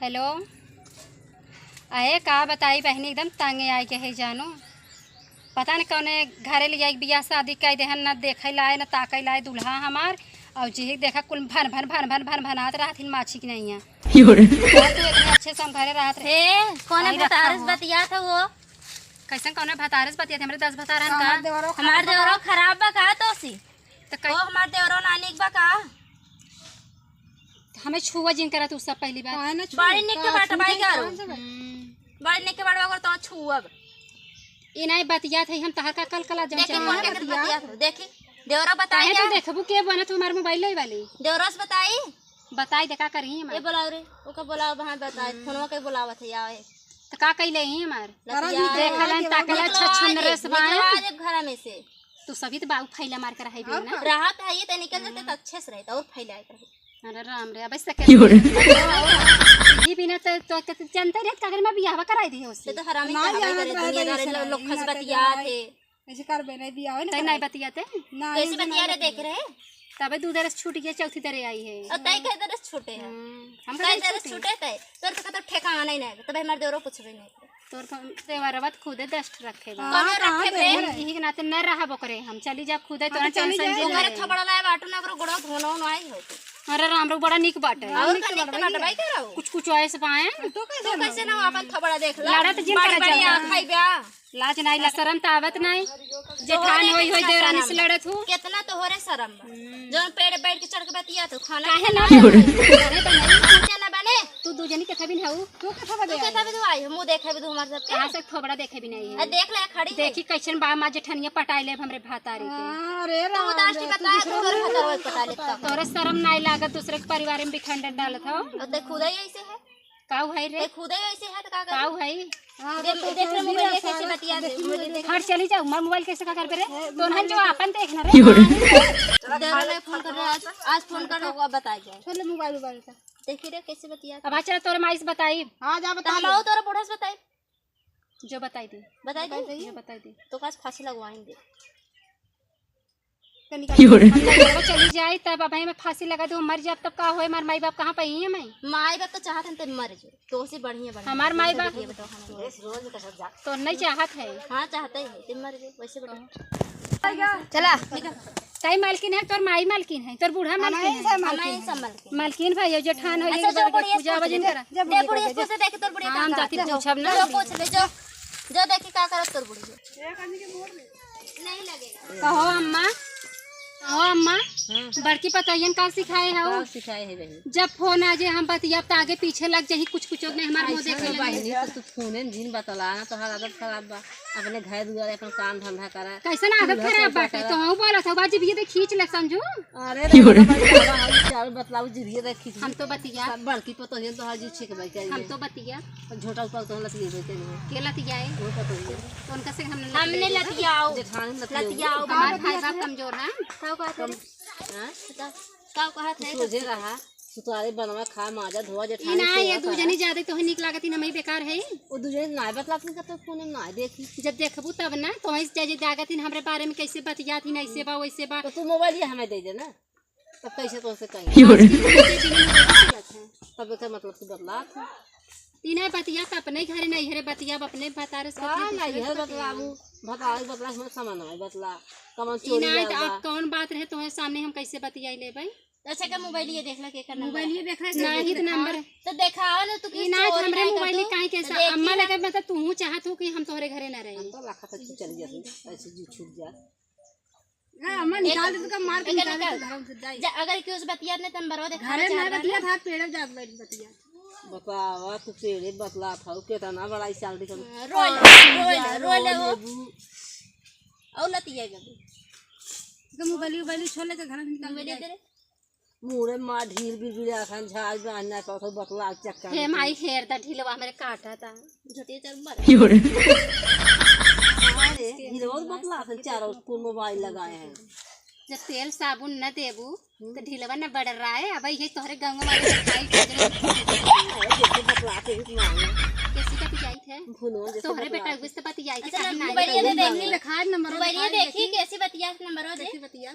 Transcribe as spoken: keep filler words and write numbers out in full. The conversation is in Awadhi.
हेलो। अहे का बताई बहिनी, एकदम तंगे आइ गए है जानू। पता न कौने घरे लियाइ के बियाह शादी कइ देहन, न देखइ लाए न ताकइ लाए दुल्हा हमार। अउ जिही देखा कुल भन भन भन भन भन भनात रहत हिन माछी की नइया। तू इतने अच्छे से हम घरे रहत रहे। ए, कौने भतारे से बतियात है वो? कैसन कौने भतारे से बतियात है? हमरे दस भतार हन का? हमार देवरो खराब बा का तोसी? तो कई- ओ, हमार देवरो ना नीक बा का? हमें छुआ जिन करा तू सब पहली बार। काहे ना छुआ? बड़ी नीक के बात बाई करो। हम्म। बड़ी नीक के बात अगर तो छुअब। ई नहीं बतियात है, हम तहर का कल कला जम देखी, कौन के बतियात हो? देखी, देवरा बताई काहे तू देखबू के बना तू हमार मोबाइल ले वाली। देवरा से बताई। बताई दे का करी हमार। ए बोलाओ रे, ओका बोलाओ, वहाँ बताई, हम्म। फोनवा के बोलावत है, आवे। तो का कइले ही हमार? लतिया। देखलन, ताकलन, निकलवा छछन दे, रेस बाएं। निकलवा दे घर में से। तू सभी तो बाऊ फैला मार कर है ना। रहत है ये तो निकल जाते तो अच्छे से रहता और फैला के रहता। अरे राम रे, अब ऐसे क्यों रे? ये बिना तो, तो, तो जानते रहत का अगर मैं बियाह कराई दी उससे। तो हरामी ना, करबे करे, दुनियादार लोग खस बतिया थे। ऐसे करबे नहीं बियाह होई ना तै नहीं कराई। बतियाते? ना, कैसे ऐसे बतिया नहीं रे देख रहे? तबे दू दरस छूट गया, चौथी दरे आई है। और तै कै दरस छूटे है? हम्म, हम कै कहे दरस छूटे? छूटे तै? तोर तो कतौ ठेकाना ही नहीं है, तबे हमार देवरो पूछबे नहीं करे। तोर तो देवरवा तो खुदे दस ठे रखे बा। हाँ, कौन कहाँ रखे बे? बे? यही के नाते न रहब ओकरे, हम चली जा खुदे, हाँ, तोरा तो चली टेंशन जा। दे ओकरे ले। थोबड़ा लाए बाटू ना, ओकरो गोड़वा धोनो न आई हो। अरे राम रे, बड़ा निक बाटे। और का निक बाटे भाई करो? कुछ कुछ ऐसे पाए। तो कैसे तो ना? कैसे ना अपन थोबड़ा देख ला। लड़त जिन बड़ी करे बड़ी चल। आँख है बे। लाज नाई ला, शरम त आवत नाई। जेठान होई होई देवरानी से लड़त हूँ। कितना तोहरे शरम बा। हम्म। जौन पेड़ बैठ के चढ़ के बतिया तो खाना काहे ना बने? काहे बने? खाना बने? तू दू जनी के थबिन हऊ। तू के थबा तू दे के आई? थबा दे आई? मुँह देखे भी तू हमारे सबके। कहाँ से थोबड़ा देखे भी नहीं है। आ, देख ले खड़ी है। देखी कैसन बा माँ जेठनिया पटाई लेब हमरे भातारी के। हाँ, रे तू राम उदास रे, की तू बता, दूसरे तू तोरे भातारी पटाई लेब तब। तोरे शरम नाई लागत दूसरे के परिवार में बिखंडन डालत हो। और ते खुदा ही ऐसे है। काऊ है रे? ते खुदे ऐसे है तो का करी? काऊ है? हाँ, दे-, तो देख रे, मोबाइल कैसे बतिया दे, मोबाइल देख। हट चली जाओ, मार मोबाइल कैसे का करबे रे? तो नहन जो आपन देख ना रे। देवरा ने फोन कर रहा आज, आज फोन कर रहा, अब बताई जाए। छोड़ ले मोबाइल, मोबाइल का। देखी रे कैसे बतिया। अब अच्छा तोरे माई से बताई। हाँ, जा तो बताई। हम आओ तोरे बूढ़ा से बताई। जो बताई दे। बताई दे। बताई दे। जो बताई दे। तो काज फांसी लगवाएंगे। तनिका क्यों रे? हम नैहरवा चली जाई, तब अब हमें फांसी लगा दे, मर जाब, तब का होए? हमार माई बाप कहाँ पे ही है मैं? माई बाप तो चाहत हन ते मर जो, तो से बढ़िया बढ़िया। हमार माई बाप ये बताओ हमें। तो नहीं चाहत है। हाँ, चाहते ही है, ते मर जो, वैसे बढ़िया। चला। ताई मालकिन है, तोर माई मालकिन है, तोर बूढ़ा मालकिन है। हमारे सब मालकिन है। मालकिन भाई, जेठान हो, अच्छा, ये जो बढ़िया पूजा पूछ वजन ले। करा। दे बुढ़िया से पूछ, देख तोर बुढ़िया हाँ, का हम जाति करत। पूछब ना। जो पूछ ले, जो। जो देखी का करत तोर बुढ़िया। कहो अम्मा, कहो अम्मा, हाँ। बड़की पतोहियन का सिखाए हो? का सिखाए है बहिन? जब फोन आ जाए हम बतियाब त आगे पीछे लग जाही, कुछ कुछ नहीं हमार मुँह ऐसे देखे ना लगे। बहिनी, तो तू फोने में दिन बतला ना, तोहार आदत खराब बा। अपने घर दुआरे अपन काम धंधा करा। कैसन आदत चूल्हा खराब चौका बाटे? करा। तो हम बोलत हो, बाजी भी दे खींच ले समझू। अरे क्यों रे? रे बाबा, हम चारों बतलाऊ जिरिये रखी थी। हम तो बतिया। सब बड़की पतोहियन तो हाजी छिक बैठे हम हैं। तो बतिया। झोटा ऊपर तो लतिये बैठे हैं। के लतियाए? वो पतोहियन। तो उनका से हमने हमने लतियाए। लतियाओ। जेठानी लतियाओ। लतियाओ। हमार भाई बाप कमजोर है। का कहत है? हाँ? बता। का कहत है? सोझे रहा। सुतारे बनवा खा, माजा धोआ, ई जेठानी ना, सेवा ये दू करा। जनी ज्यादा तोहे नीक लागत ही, हमही बेकार है। वो दू जनी ना बतलात ही, कब तक फोन में ना देखी। जब देखबू तब ना, तोहे से जे जागत ही, हमरे बारे में कैसे बतियात ही, ऐसे बा, वैसे बा। तो तू मोबाइल ये हमें दे दे ना। तब कैसे तोसे कहीं? क्यों रे? तब एकर मतलब तू बतलात है। ई ना बतिया त अपने घरे नहीं हरे, बतिया अपने भतारे से का बतिया नहीं है, दूसरे से बतलाबू? बतला, बतला, हमर सामान नहीं बतला। कमन ई चोरी ना, आइल तो बा। अब कौन बात रहे, तोहे सामने हम कैसे बतियाई लेबै? अच्छा, का मोबाइल ये देख ले, के कर नंबर मोबाइल ये है? देख ले, नहीं, के तो नंबर। तो देखाओ ना, तू ई किस ना, चोरी हमरे नहीं मोबाइल कर में तू? काहे के तो सा-, देखी अम्मा ना। लगे, मतलब, तू चाहत हो कि हम तोहरे घरे ना रही। हम तो लाखा था, तू चली जाती, ऐसे जी छूट जा। ना, अम्मा निकाल दे, तो का मार के एक निकाल दे, निकाल। तो घर में से जाई। जा, अगर क्यों से बतियात नहीं, तो हम बरवा देखा घरे चाहत ना बानी। बतियात, हाथ पेड़े जात बानी बतियात। बतावा, तू पेड़े बतलात हऊ, केतना बड़ा ई साल दिखल। हाँ, रोए ले, रोए ले, रोए ले वो। लेबू। और लतिया गबू। तो मोबाइल, मोबाइल छोड़ ले, तो घर में निकाल मोबाइल दे। दे रे। मुड़े माँ ढील बिरबिरे अखन झाल बांध ना पावत हो, बतला चक्कर हे में। माई, हेर दा ढीलवा हमरे काटा था। झोटिया चल मर। क्यों रे? अरे, ढीलवा तो बतला अखन चारों कुल मोबाइल लगाए हैं। जब तेल साबुन न देबू, तो ढीलवा न बढ़ रहा है। अब ये तोहरे गाँव वाले दिखाई दे रहे हैं। अरे, देखो, बतला के भी मारे। कैसी का पिटाई थे? भुनो जैसे तोहरे बतला बेटा के। गुस्से बतियाई थे, अच्छा, काहे ना मोबाइल ये देखी। देखा नंबर मोबाइल ये देखा देखी, देखी। कैसी बतिया नंबर देखी देखी। बतिया।